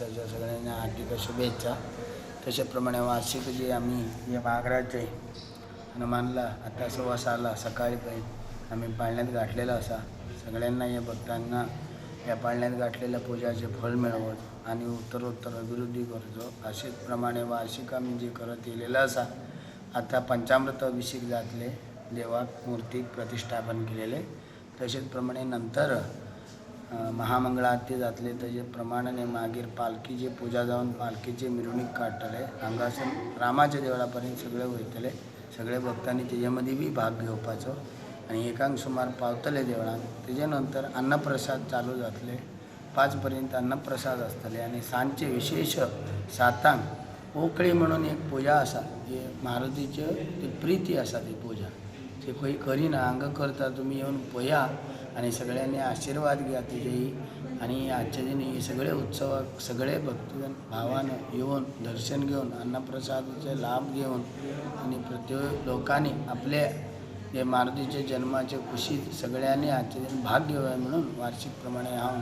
वाडदिसाच्या सगळ्यांना हार्दिक शुभेच्छा. तशें प्रमाणे वार्षिक जे आमी जे वाघराचे हनुमानला आता 6:15 सकाळी पळय आमी पाळण्यात गाठलेलो आसा. सगळ्यांना या भक्तांना या पाळण्यात गाठलेल्या पुजाचे फळ मेळवत आणि उत्तरोत्तर अभिवृद्धी करचो अशेच प्रमाणे वार्षिक आमी जे करत येयलेलो आसा. आतां पंचामृत अभिषेक जातले, देवाक मूर्तीक प्रतिष्ठापन केलेले. तशेंच प्रमाणे नंतर महामंगळ आरती जातले. तेजे प्रमाणे मागीर पालखीची पुजा जावन पालखीची मिरवणूक काडटले. हांगासून रामाच्या देवळा पर्यंत सगळे वयतले. सगळे भक्तांनी तेजे मदीं बी भाग घेवपाचो आनी एकांक सुमार पावतले देवळान. तेजे नंतर अन्नप्रसाद चालू जातले. 5 पर्यंत अन्नप्रसाद आसतले आनी सांजचे विशेष 7 ओकळी म्हणून एक पुजा आसा. ही मारुतीचे ती प्रिती आसा ती पुजा ती खंय करिना, हांगा करता. तुमी येवन पळया आनी सगळ्यांनी आशिर्वाद घेया तेजेही. आनी आजच्या दिनी हे सगळे उत्सवाक सगळे भक्तजन भावान येवन दर्शन घेवन अन्नप्रसादाचे लाभ घेवन आनी प्रत्येक लोकांनी आपले हे मारुतीचे जन्माचे खुशीत सगळ्यांनी आजच्या दिन भाग घेवया म्हणून वार्षिक प्रमाणे हांव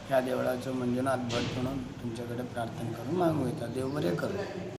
ह्या देवळाचो मंजुनाथ भट म्हणून तुमचे कडेन प्रार्थना करून मागूं वयता. देव बरें करूं.